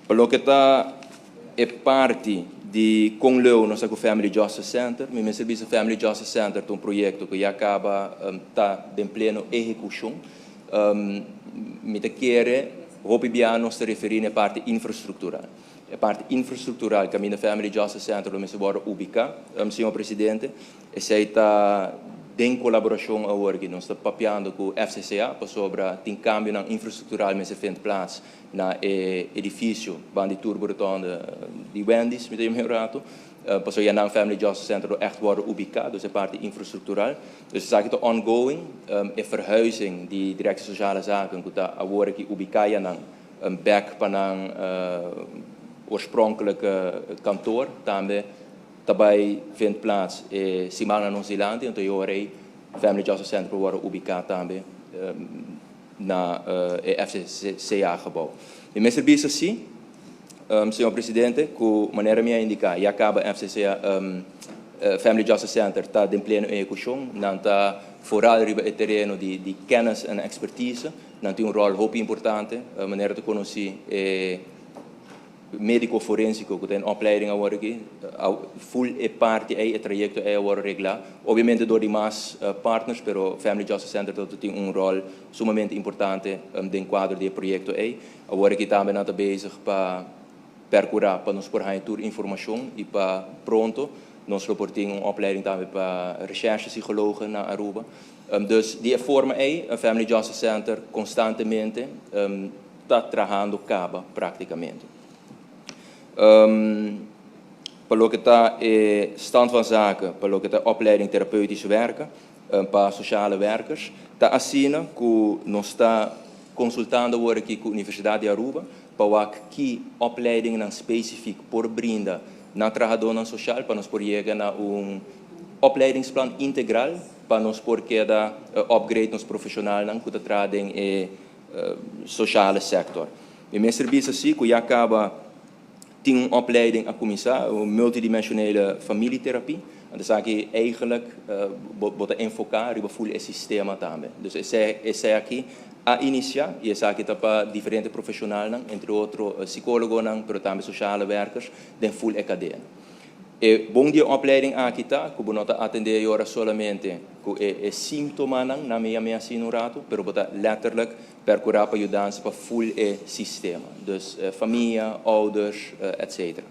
Pa loke ta e parti di con leu nos ta cu Family Justice Center, mi mester bisa Family Justice Center ta un proyecto cu ya caba ta den pleno ehecucion. Mi ta kere hopi bia nos ta referi na e parti infrastructural. E parti infrastructural caminda Family Justice Center lo mester wordo ubica, señor Presidente, esey ta den colaboracion awor ki nos ta papiando cu FCCA pasobra tin cambionan infrastructural mester vind plaats na e edificio banda di Turbo Rotonde di Wendy's, mi ta yama e rato, pasobra ya nan Family Justice Center lo echt wordo ubica, dus e parti infrastructural. Dus esaki ta ongoing, e verhuizing di Directie Sociale Zaken cu ta awor aki ubica ya nan bek pa nan oorspronkelijke kantoor tambe ta bay vind plaats e simannan nos dilanti, anto e ora ey Family Justice Center por wordo ubica tambe na e FCCA gebouw. Mi mester bisa si, señor Presidente, cu manera mi a indica ya caba FCCA, Family Justice Center ta den pleno ehecucion. Nan ta vooral riba e tereno di kennis en expertise. Nan tin un rol hopi importante, manera ta conoci e medico forensico cu ta in opleiding awor aki, full e parti ey, e trayecto ey a worde regla. Obviamente door di mas partners, pero Family Justice Center ta tin un rol sumamente importante den cuadro di e proyecto ey. Awor aki tambe nan ta bezig pa percura pa nos por haya tur informacion y pa pronto nos lo por tin un opleiding tambe pa recherche psychologen na Aruba. Dus di e forma ey, Family Justice Center constantemente ta trahando caba practicamente. Pa loke ta e stand van zaken, pa loke ta opleiding therapeutisch werken, pa sociale werkers, ta asina cu nos ta consultando awor aki cu Universidad di Aruba pa wak ki opleidingnan specific por brinda na trahadornan social pa nos por yega na un opleidingsplan integral pa nos por keda upgrade nos profesionalnan cu ta traha den e sociale sector. Mi mester bisa si cu ya caba tin un opleiding a cuminsa, un multidimensionele familietherapie. Anto esaki eigenlijk bo ta enfoca riba full e sistema tambe. Dus esey aki a inicia y esaki ta pa diferente profesionalnan, entre otro psicologonan, pero tambe sociale werkers den full e cadena. E bon di e opleiding aki ta cu bo no ta atende e ora solamente cu e simptomanan, nan mi yama asina un rato, pero bo ta letterlijk percura pa yudansa pa full e sistema. Dus famia, ouders, etc.